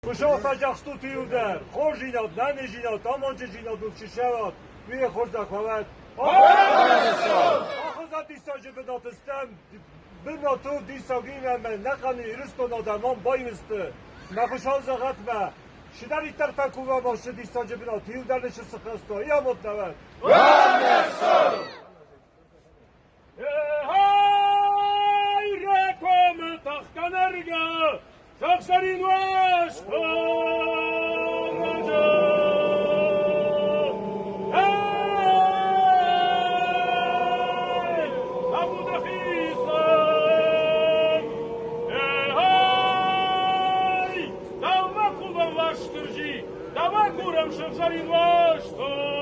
Хуыцау фӕдзӕхстут иугӕр, хорздзинад, нӕниздзинад, амондджындзинад уын чи сӕвӕрд, уый хорзӕх уӕд. Ахуырдзау диссаджы бынаты стӕм, бынат у диссагимӕ ӕмӕ нӕхъӕн Ирыстоны адӕмон баиу сты. Мӕ Хуыцау зӕгъӕд мӕ, чидӕриддӕр фӕкувӕм ацы диссаджы бынат, иугӕр ныфсы цы хӕстой, йӕ амонд нӕ уӕд. Рекомы тахтанӕргӕ, сӕхсӕрин уӕсты Дӕумӕ кувӕм Уастырджи, дӕумӕ курӕм сыгъзӕрин уастырджи.